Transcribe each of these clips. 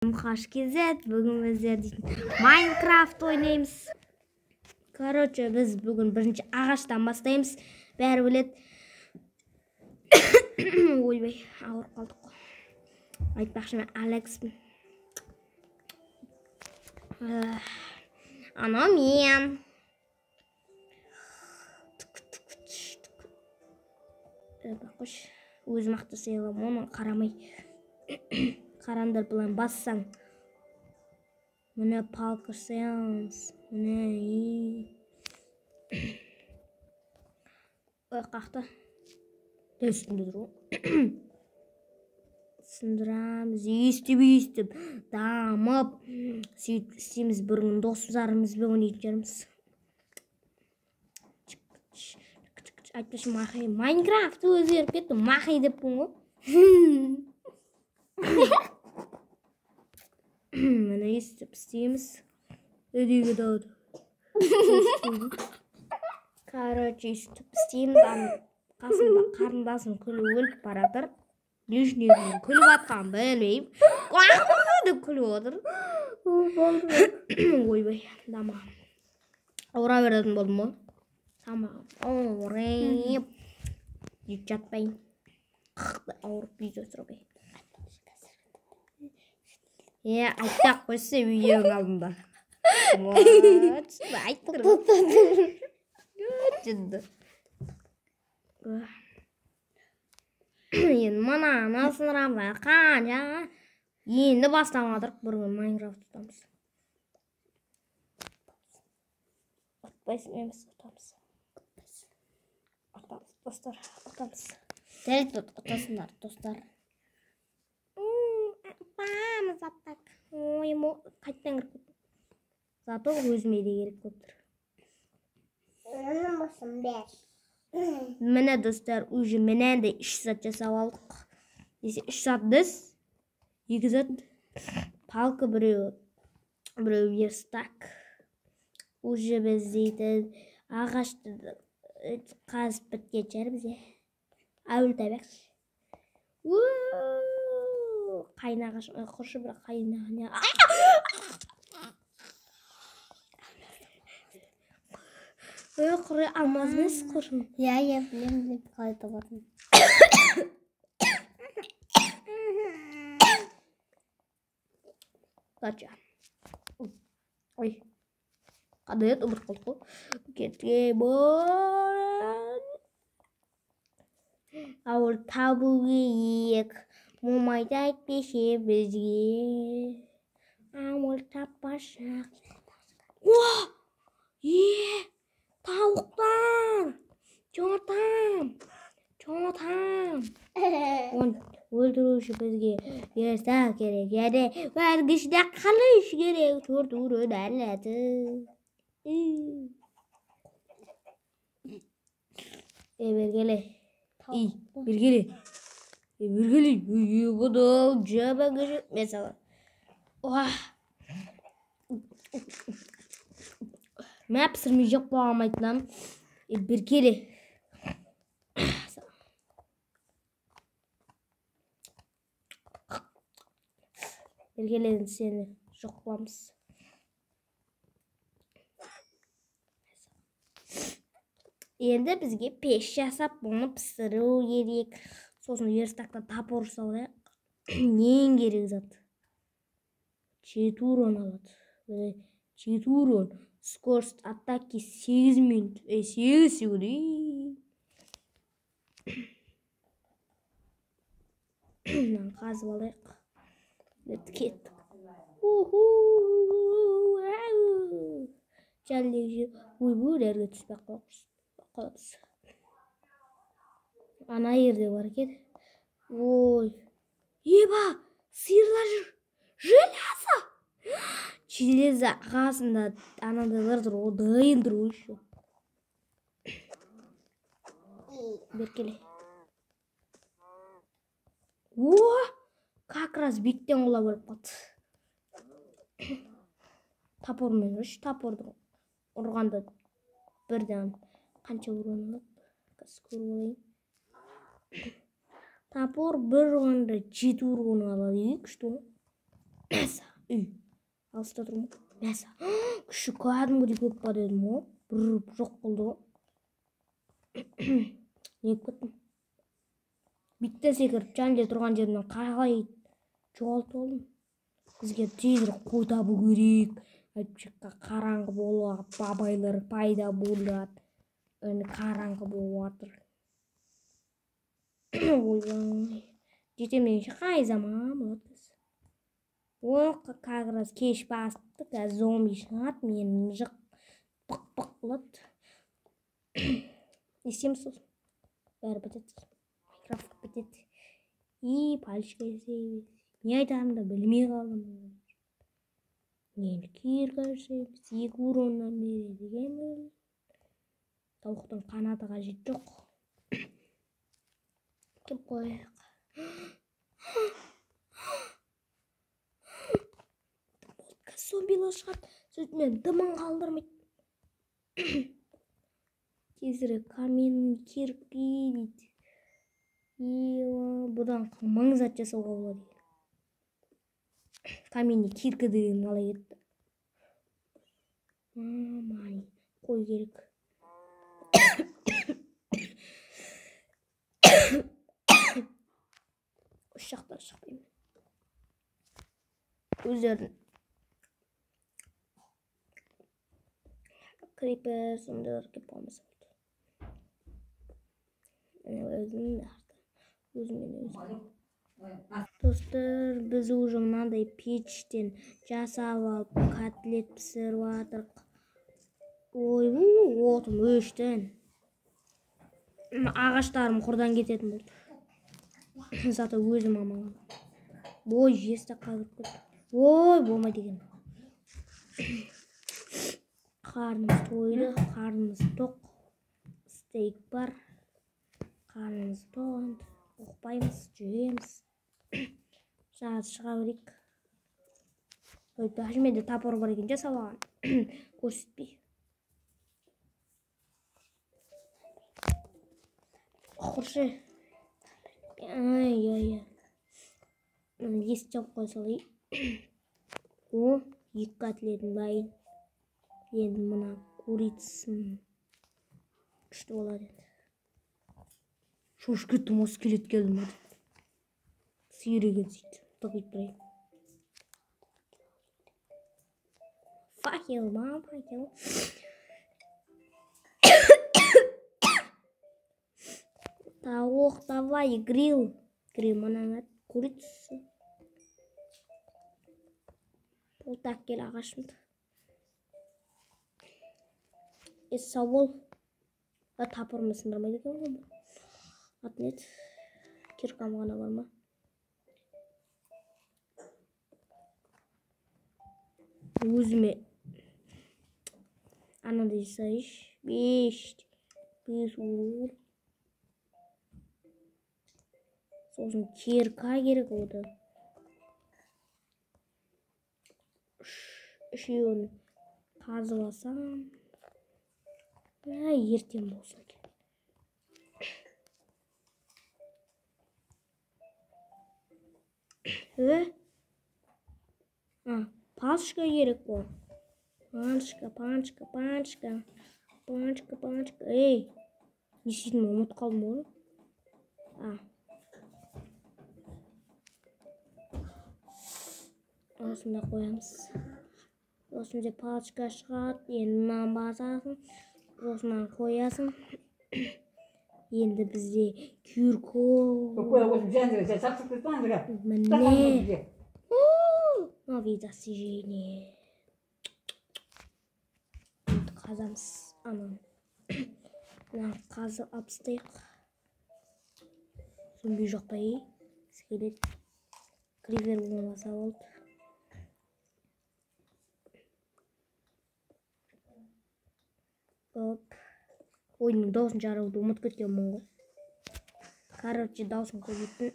Мұқаш KZ. Бүгін біздер дейтін Майнкрафт ойнаймыз. Короче, біз бүгін бірінші ағаштан бастаймыз. Бәрі біледі. Ойбай, ауырып қалдық қой. Айтпақшы, мен Алекспін. Анау мен. Қойшы, өзім ақ жасай аламын, оны қарамай. Қараңдар, былай бассаң. Міне палка жасаймыз. Міне. Ой, қақты. Дәл үстінде тұр ғой. Сындырамыз, өйстіп өйстіп дамып, сөйтіп істейміз. Бір күн достарымызбен ойнайтын шығармыз. Айтпақшы, Махи Майнкрафт өзгеріп кетті. Махи деппін ғой. Міне өйстіп істейміз. Өдеге дауды. Короче, өйстіп істейміз. Қасымда қарындасым күліп өліп баратыр. Не үшін екенін күліп жатқанын білмеймін. Деп күліп отыр. Ойбай, тамағым ауыра беретін болдым ғой. Тамағым ауырып, сөйтіп жатпайын. Ауырып видео түсірмей. Айтпай-ақ қойса видеоның алдында. Айтып тұр. Енді мынаны сындырамыз. Қанша енді бастап жатырық, бір күн Майнкрафт ұтамыз. Ұтпайсың емес, ұтамыз. Ұтамыз, достар, ұтамыз. Жарайды, ұтасыңдар, достар. Ұтамыз, аттак. Ой, қайтадан кіріп кеттім. Зато өзіме де керек болып тұр. Міне, достар, уже мынандай 3 зат жасап алдық. Десе 3 зат біз, 2 зат палка, біреу верстак. Уже біз дейтін ағашты қазып біткен шығармыз. Әуел табайықшы. Қайын ағаш, құршы бір қайын ағаш. Құры алмаз емес құры. Иә, иә, білемін, қалай табатын. Короче. Ой. Қандай еді, ұмытып қалдық қой. Кетке бар. Ауыл табу керек. Момайды айтпесе бізге. Ауыл таппасақ. Уа! Е! Тауықтар! Жотам! Жотам! Оны өлтіру үшін бізге верстак керек, және бәргішіне қылыш керек. Төрт урын алады. Бергеле. Бергеле. Бергеле. Бұды жабан кіші. Мен саған. Мә пісірмей жеп қоя алмайтынам. Бергеле. Бергеле, сені жоқ қыламыз. Енді бізге пеш жасап, бұны пісіру керек. Сосын верстакта топор жасау керек. Ең керек зат. 7 урон алады. 7 урон. Скорость атаки 8 минут. 8 секунд. Мынаны қазып алайық. Кеттік. Ойбай, әрге түспей қаламыз. Ана жерде бар екен. Ой. Еба, сиырлар жүр. Железо! Железо қасында анандайлар тұр ғой, дайын тұр ғой еще. Бері келе. О, как раз биіктен құлап өліп қалды. Топормен ұршы, топорды ұрғанда бірден қанша урон алады? Қазір көріп алайын. Топор бір ұрғанда 7 урон алады. Күшті ғой. Мәса, үй. Алыста тұрмын. Мәса. Күші кәдімгідей көп па дедім ғой. Бір жоқ болды ғой. Не кеттім? Биттен секіріп жанде тұрған жерімнен қалай жоғалтып алдым. Бізге тезірек қой табу керек. Әйтпесе қараңғы болады, бабайлар пайда болады. Енді қараңғы болып жатыр. Ойбай. Жетем дегенше қай заман болады. О, как раз кеш басыпты, қазір зомби шығады, мені жық пық-пық қылады. Не істейміз сосын? Бәрі бітеді. Майнкрафт бітеді. И пальчика жасаймыз. Не айтарымды білмей қалдым. Енді кирка жасаймыз. 2 уроннан береді екенбіз. Тауықтың қанаты қажет жоқ. Кеп қояйық. Зомбилар шығады. Сөйтіп мен дымын қалдырмайды. Тезірек камен кирки дейді. Бұдан мың зат жасауға болады екен. Каменный кирка деген қалай кетті? Мани, қой керек. Үш жақтан шықпаймын. Өздерін крипер сондайлар келіп қалмаса болды. Өзім өзімен өзім. Достар, біз уже мынандай пештен жасап алып котлет пісіріп жатырық. Ой, отым өшті. Ағаштарым құрдан кететін болды. Зато өзім аман. Ой, жесті қалып кетті. Ой, болмайды екен. Қарнымыз тойды, қарнымыз тоқ. Стейк бар. Қарнымыз тоқ енді. Ұқпаймыз, жүреміз. Жаңа шыға берейік. Ой, даже менде топор бар екен, жасап алған. Көрсетпей. Құршы. Ай, ай, ай. Есік жауып қоя салайын. О, 2 котлетім дайын. Енді мына курицасын күшті болады енді. Шошып кеттім, осы скелет келді ма деп. Сиыр екен сөйтіп, тығып тұрайын. Факел, мам, факел. Тауық, давай, грилл. Грилл, мынаны курица. Бұл так кел ағашымды. Сау бол. Топорымды сындырмайды екен ғой. Аты не еді? Киркам ғана бар ма? Өзіме анандай жасайыншы. 5 5 урон. Сосын кирка керек одан. Үшеуін қазып алсам, ертең болса екен. Палочка керек қой. Палочка, палочка, палочка. Палочка, палочка. Ей, не істейтінімді ұмытып қалдым ғой. Осында қоямыз. Осында палочка шығады. Енді мынаны басасың. Осынан қоясың. Енді бізде кюрко. Міне. Новые достижения. Енді қазамыз ананы. Мынаны қазып алып тастайық. Зомби жоқ па, ей? Скелет. Кривер болмаса болды. Оп. Ойынның дауысын шығаруды ұмытып кеткенмін ғой. Короче, дауысын көбейттім.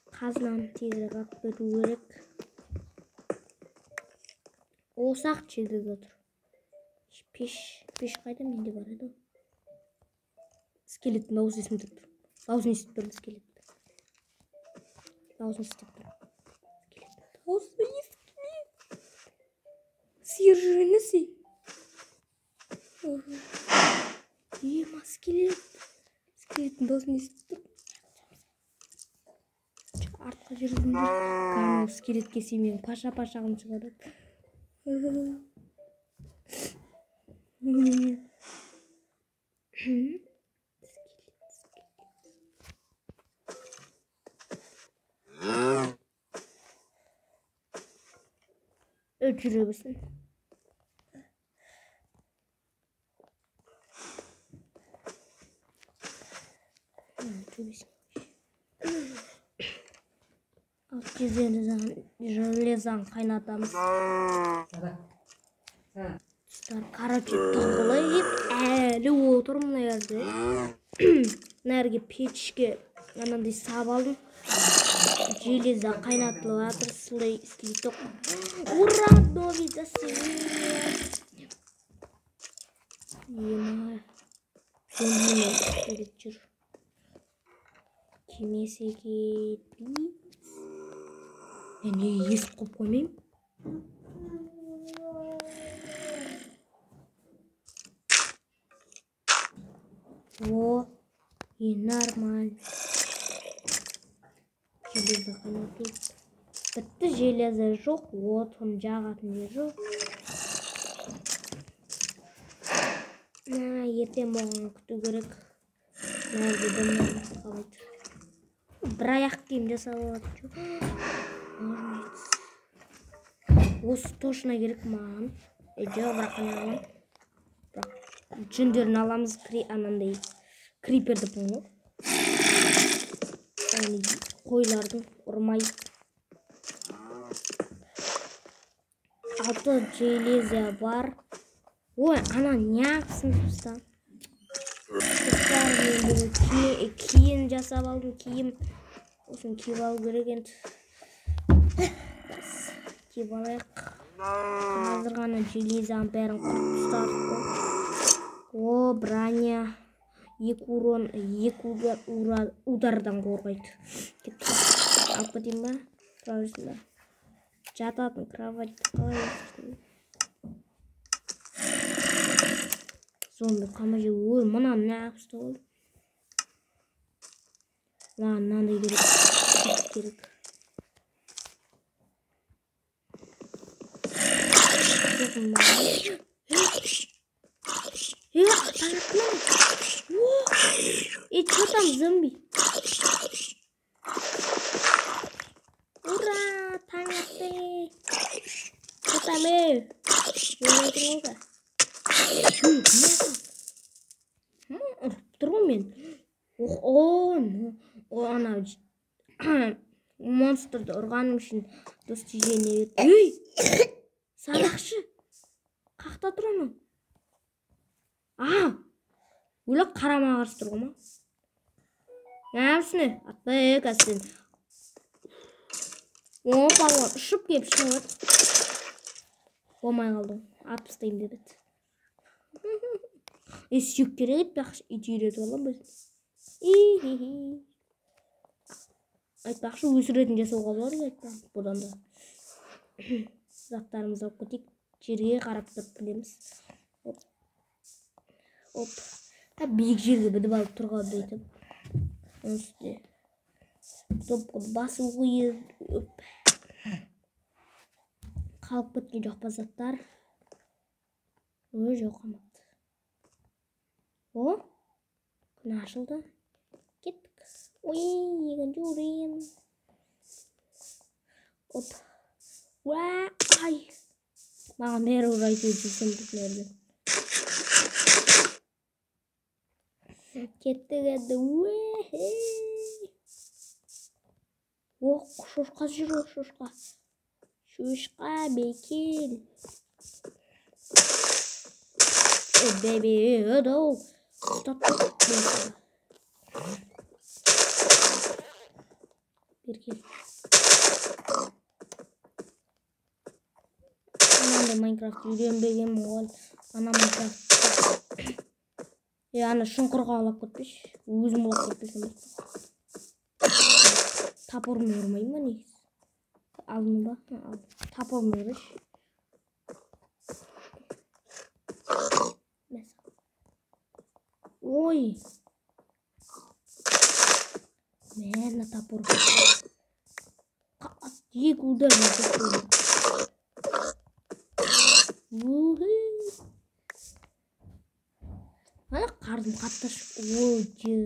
Қазынаны тезірек алып кету керек. Осы-ақ жерде отыр. Пеш, пеш қайда? Менде бар еді. Скелеттің дауысы есімде тұр. Дауысын естіп тұрмын скелеттің. Дауысын естіп тұрмын. Скелеттің дауысын. Дауысы естіледі. Сиыр жүргені сүй. Ема, скелет. Скелеттің дауысын естіп тұр. Артқа жүргізіңдер. Кәдімгі скелет келсе менің паша-пашағым шығарады. Жүре берсін. Железаны қайнатамыз. Достар, короче, тығылып әлі отыр мына жерде. Мына жерге печке анандай сап алдым. Железо қайнатылып жатыр, слиток. Ура, новый засвет. Ема, зомбимен скелет жүр. Келмесе кетпейміз. Мен неге есік қойып қоймаймын? О, и нормально. Железо қайнату. Бітті, железо жоқ, отын жағатын жер жоқ. Ертең болғанын күту керек. Мына жерде дымнан қалайды. Бір аяқ киім жасап алады. Осы точно керек маған. Жоқ, бірақ не аламын. Бірақ жүндерін аламыз, анандай криперді ғой. Яғни қойлардың ұрмай. 6 железо бар. Ой, ана неғыпсың достар. Достар, мен бүгін киім жасап алдым, киім. Осыны киіп алу керек енді. Киіп алайық. Қазір ғана железоның бәрін құрып тастадық қой. О, броня. 2 урон, 2 удардан қорғайды. Кеттік. Алып кетейін ба? Тұра берсін ба? Жататын кровать қалай өсірсін? Зомби қама жеп. Ой, мына неғып ұстап алды? Маған мынандай керек. Керек. Что там, зомби? Ура, таң атты. Что там, ей? Ұрып тұр ғой мен. О, ана монстрды ұрғаным үшін достижение берді. Ей, садақшы. Қақта тұр анау? А, өлі қарама қарсы тұр ғой ма? Нәпсіне, атпай қазір сен. О, палуан ұшып келіп шығып. Болмай қалды. Атып тастайын деп еді. Сүйек керек еді, бірақ ит үйретіп аламын өзім. Айтпақшы, өсіретін жасауға болады ғой, айтпақшы. Бұдан да. Заттарымызды алып кетейік. Жерге қарап тұрып білеміз. Оп. Оп. Биік жерге бідіп алып тұрған бүйтіп. Оның үстіне кнопканы басу қиын. Оп. Қалып кеткен жоқ па заттар? Ой, жоқ қалмапты. О, күн ашылды. Кеттік. Ой, екінші урын. Оп. Уа, ай. Маған бәрі әйтеуір жүрсем бұл. Кеттік енді. О, шошқа жүр, шошқа. Шошқа, бекел. Бебе, дау. Ұстап. Бері кел. Мынандай Майнкрафт үйренбеген ғой. Ана Майнкрафт. Ана шұңқырға құлап кетпеші. Өзім құлап кетпесем. Топормен ұрмаймын ба негізі? Алдым ба? Алдым. Топорым берші. Ой. Мә, топор. Екі удар жасап. Ана қарным қатты. Ой, жер.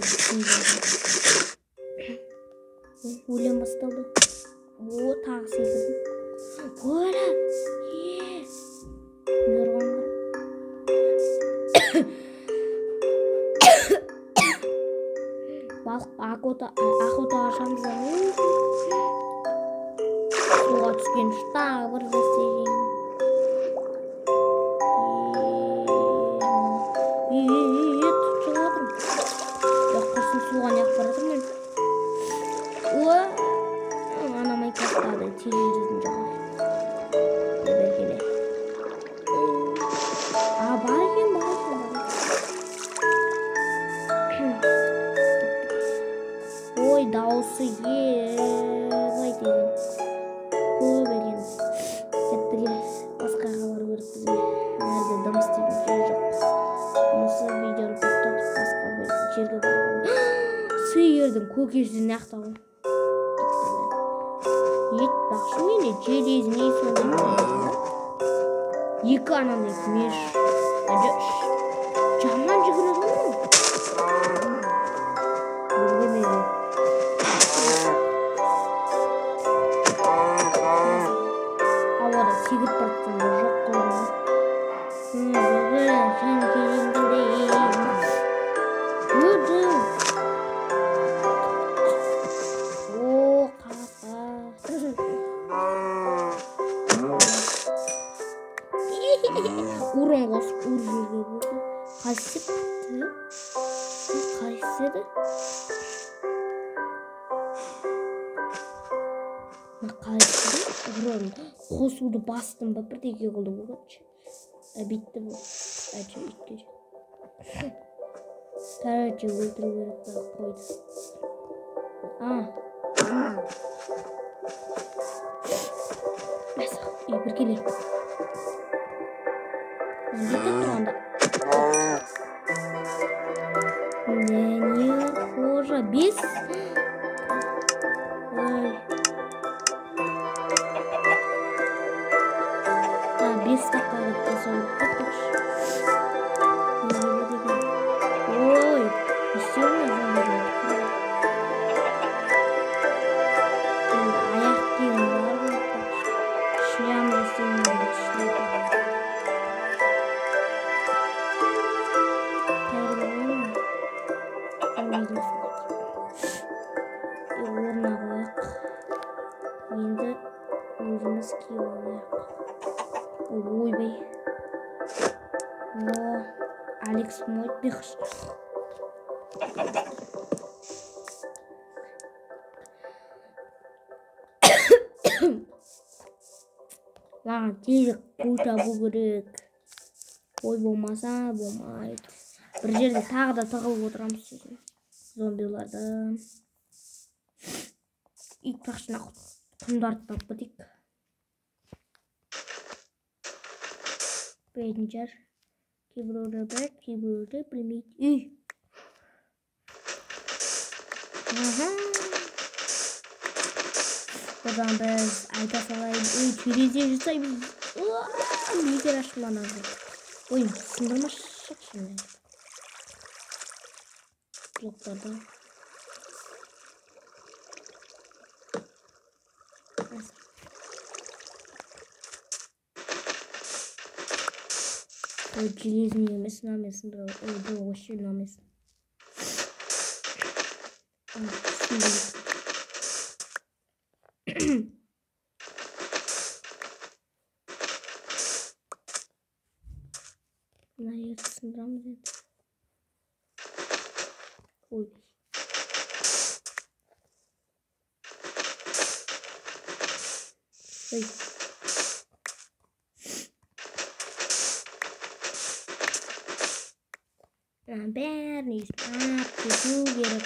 Өлең басталды. О, тағы секірдім. Ора! Е! Нұрған қара. Балық охота ашамыз. Суға түскен тағы бір нәрсе жеймін. Тұтып жатырмын. Жоқ, құрсын, суға неғып бара жатырмын. О, ана Майнкрафттағыдай тез жүретін жоқ. Бері келе. А, бар екен, бар екен, бар екен. Ой, дауысы ебай деген. Көп екен. Кеттіге басқаға бару керек бізге. Мына дым істейтін жер жоқ. Осы видеоны тоқтатып басқа бір жерге баруға. Сиырдың көкесі нақты ғой. Етпақшы мені железный сондай. Екі анандай меш. Үш. Жаман жүгіреді ғой. Жүгірмейді. Ауада секіріп бара жатқанда жоқ қой. О, қасқа. Урон қосып ұрып жіберуге болды. Қалай істепті? Қалай істеді? Қалай істеді? Урон қосуды бастым ба, бірдеңе қылды ғой, короче. Бүйтті бұл. Әже үйтке. Короче, өлтіру керек па қойды. А. Үй, бір келе. Бүйтіп тұрғанда. Не, кожа 5. Ой. Да, 5 стаққа жасау керек. Не келеді екен? Ой, не істеуім зомбилар? Енді аяқ киім бар ғой. Шлем жасаймын, шляпа. Орнына қояйық. Енді өзіміз киіп алайық. Ойбай. О, Алекс мой пихш. Маған тезірек қу табу керек. Ой, болмаса болмайды. Бір жерде тағы да тығылып отырамыз сосын. Зомбилардан. Итпақшына құмдарды тауып кетейік. Білетін шығар. Кейбіреулер біледі, кейбіреулер білмейді. Үй. Аха. Бұдан біз айта салайын. Үй, терезе жасаймыз. Бекер аштым ана. Ой, сындырма шықшы. Блоктарды. Ой, железный емес, мына сындыру. Ой, бұл вообще мына емес. Мына жерді сындырамыз енді. Ой. Ой. Бәрін ап кету керек.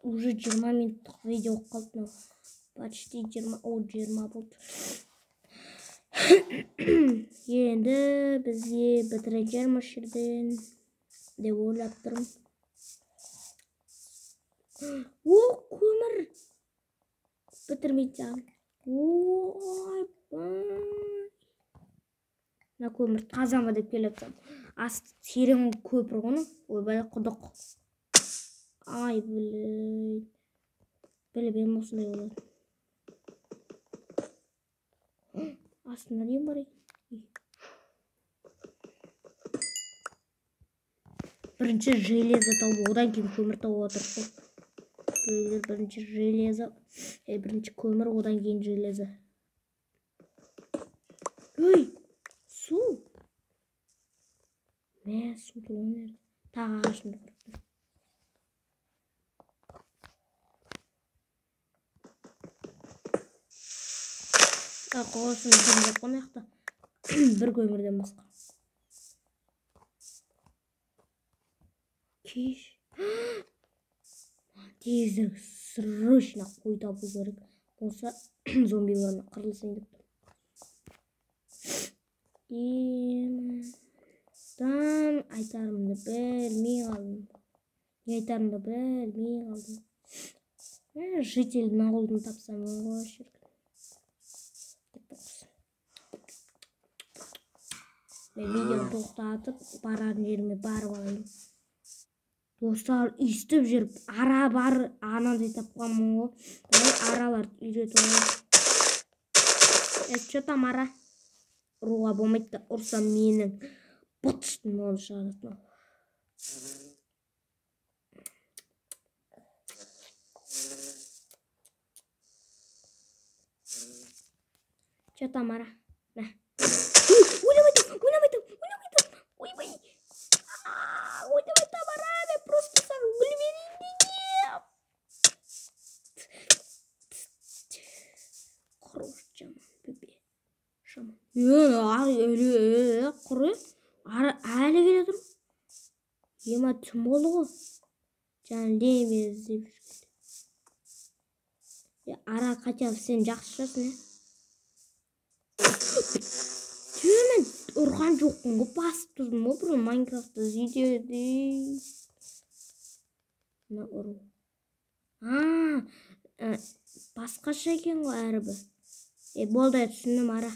Уже 20 минуттық видео болып қалды мынау. Почти 20, о 20 болды. Енді бізге бітіретін осы жерден деп ойлап тұрмын. О, көмір! Бітірмейтін. Ойбай. Мына көмір таза ма деп келе жатсам. Асты терең көпір ғой. Ойбай, құдық. Ай, блин. Біліп едім осындай болады. Астында не бар екен? Бірінші железо тауып, одан кейін көмір тауып отырық қой. Біреулер бірінші железо, бірінші көмір, одан кейін железо. Ой, су. Мә, су тұр. Тағы ағашымды құрттым. Қоғасын дым жоқ қой мына. Бір көмірден басқа. Кеш. Тезірек срочно қой табу керек. Болса зомбиларына қырылсайын деп тұр. Айтарымды білмей қалдым. Не айтарымды білмей қалдым. Жительдің ауылын тапсам ғой шіркін. Мен видеоны тоқтатып, баратын жеріме барып алайын. Достар, өйстіп жүріп, ара бар, анандай тапқанмын ғой. Давай араларды үйретіп алайын. Че там ара? Ұруға болмайды да, ұрсам менің бұт үстінен оны шығарады. Че там ара? Мә. Ойнамайтым, ойнамайтым. Ойбай. Ойнамайтым ара, мен просто саған гүл берейін дегем. Құры жаман бөбе. Жаман. Құры. Әлі келе тұр. Ема түн болды ғой. Жаңа леме іздеп жүрген. Ара, хотя сен жақсы шығарсың, ә? Мен ұрған жоқпын ғой, басып тұрдым ғой, бұрын Майнкрафтта сөйтеді. Мына ұру. Басқаша екен ғой әрбір. Болды, түсіндім ара.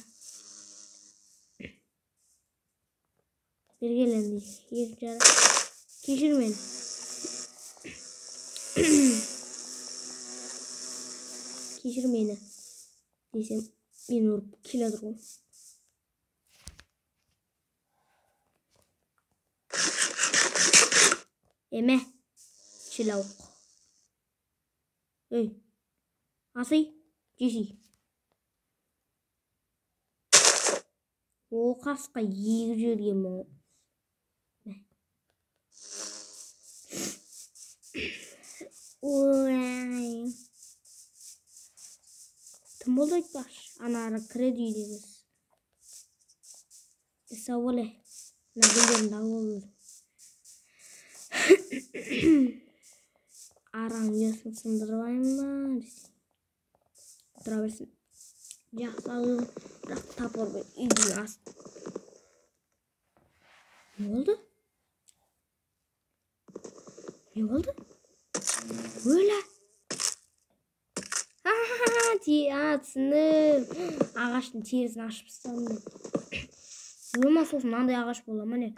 Бері кел енді, екінші ара. Кешір мені. Кешір мені десем, мені ұрып келе жатыр ғой. Еме, шилауық. Ей, асый, жесей. О, қасқа егіп жіберген ғой. Ой. Тым болды айтпақшы. Ана ара кіреді үйдегі. Сау бол, мына гүлдерімді алып алып. Араның ұясын сындырып алайын ба десем. Тұра берсін. Жақсы алу, бірақ топормен үйдің асты. Не болды? Не болды? Өлә. Түсіндім. Ағаштың терісін ашып тастадым мен. Өлма, сосын мынандай ағаш бола ма не?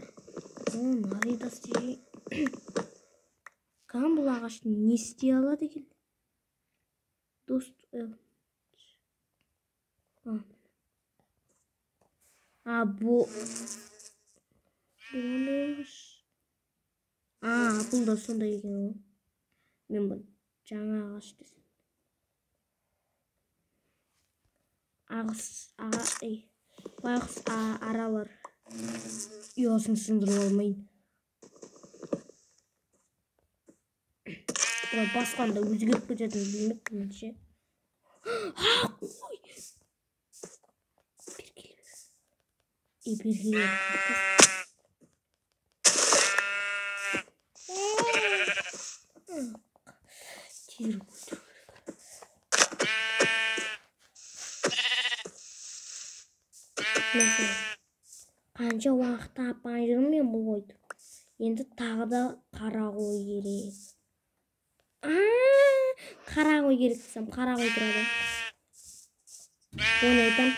О, мынандай. Кім бұл ағашты не істей алады екен? Дост, бұл қандай ағаш? Бұл да сондай екен ғой. Мен бұны жаңа ағаш десем. Байғұс аралар ұясын сындырып алмайын. Бұлар басқанда өзгеріп кететінін білмеппін ше. Қой! Бері кел бер. Тезірек өлтіру керек. Қанша уақыт таппай жүрмін мен бұл қойды. Енді тағы да қара қой керек. Қара қой керек десем, қара қой тұрады. Оны айтам.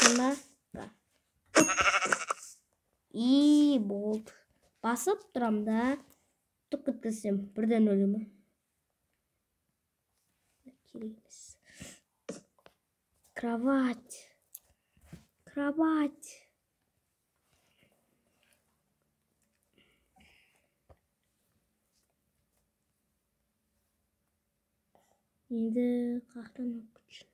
Сонда и болды. Басып тұрам да, түк еткізсем бірден өлемін. Керек емес. Кровать. Кровать. Енді қақтан алып кетші.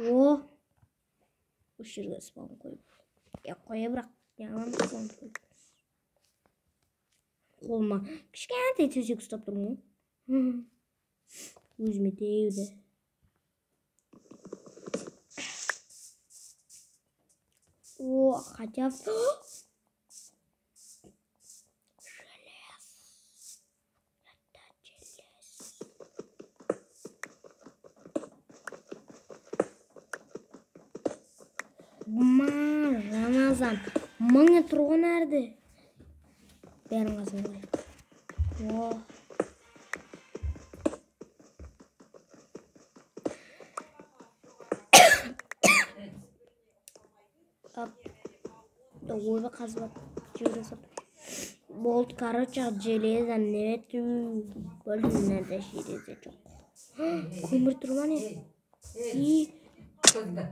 О, осы жерге спаун қойып. Қоя бірақ, неғылам спаун қойып. Қолыма кішкентай төсек ұстап тұрмын ғой. Өзіме деуді. О, хотя желез. Это желез. Ма, Рамазан. Мыңы тұрған әрді. Бәрін қазып алайық. О. Ойбай қазып алып жібере салды. Болды, короче, железо нету. Болды, мынада железо жоқ. Көмір тұр ма не? И Не болды?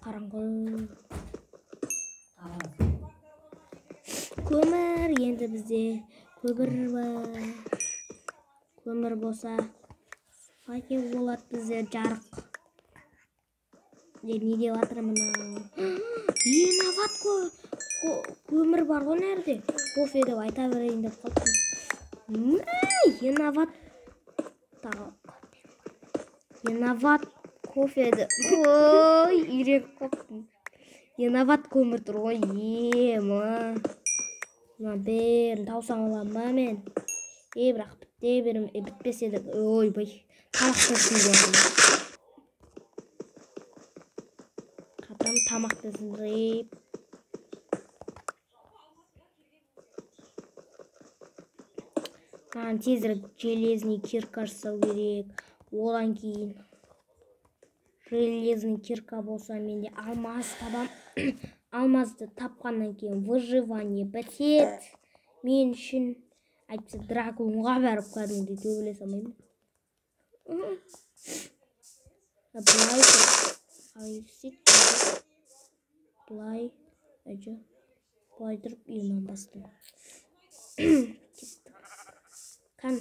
Қараңғы. Көмір, енді бізде көмір бар. Көмір болса факел болады бізде, жарық. Не деп жатыр мынау? Инноват көмір бар ғой нәрде. Кофе деп айта берейін деп қалыппын. Инноват тағы инноват кофе деп. Ой, үйреніп қалыппын. Инноват көмір тұр ғой. Ема. Мына бәрін таусаң аламын ба мен? Бірақ біте берім, бітпесе де. Ойбай. Тамақты сындырып. Қатам тамақты сындырып. Маған тезірек железный кирка жасау керек. Одан кейін железный кирка болса менде алмаз табам. Алмазды тапқаннан кейін выживание бітеді. Мен үшін әйтпесе драконға барып кәдімгідей төбелесе алмаймын. Былай былай былай тұрып үйімнен бастым. Кән,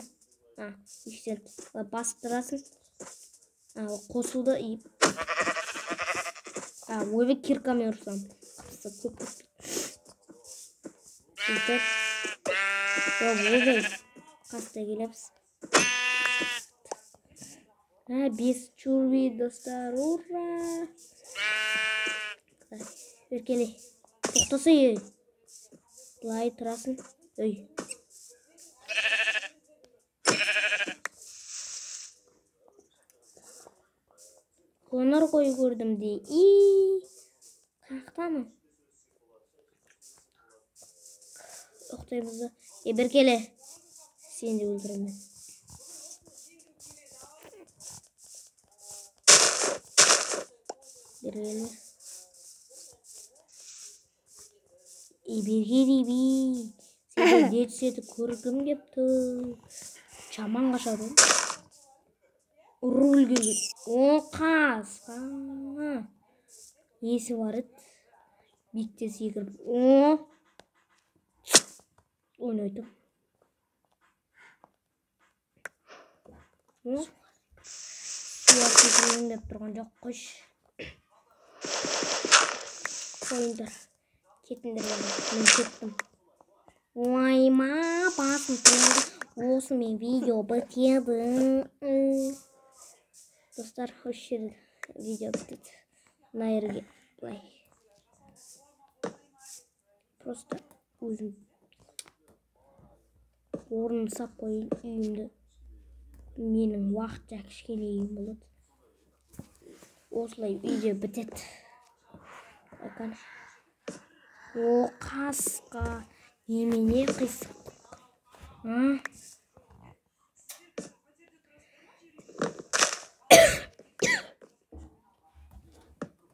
басып тұрасың. Қосылды. Ойбай, киркамен ұрсам. Көп кетпейді. Ойбай, қаста келеміз. 5 чурби, достар, ура! Беркеле. Тоқтаса, ей. Былай тұрасың. Ей. Қоңыр қой көрдім де. Қаяқтамын? Ұқтаймыз да. Беркеле. Сені де өлтіремін. Бергелі. Бергелі би. Сені де түседі көргім кеп тұр. Жаман қашады. Рульге кет. О, қасқа. Несі бар еді? Биікте секіріп. О. Ойнайтым. О. Суға секірейін деп тұрған жоқ, қойшы. Қойыңдар. Кетіңдер, мен кеттім. Ойма, басым тиді. Осымен видео бітеді. Достар, осы жерде видео бітеді. Мына жерге былай. Просто өзім орнын сап қояйын үйімді. Менің уақытша кішкене үйім болады. Осылай видео бітеді. О, қасқа немене қисық.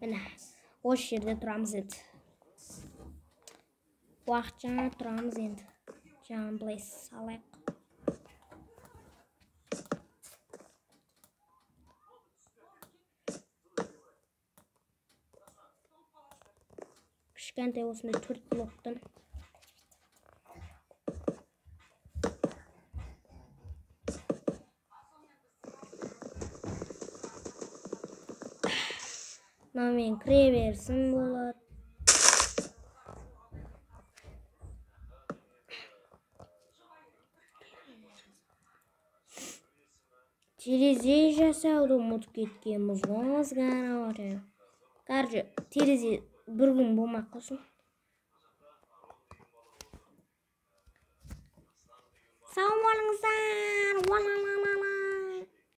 Міне, осы жерде тұрамыз енді. Уақытша тұрамыз енді. Жаңа былай салайық. Кішкентай осындай 4 блоктан. Мынамен кіре берсін болады. Терезе жасауды ұмытып кеткенбіз ғой. Короче, терезе бір күн болмай қалсын. Сау болыңыздар.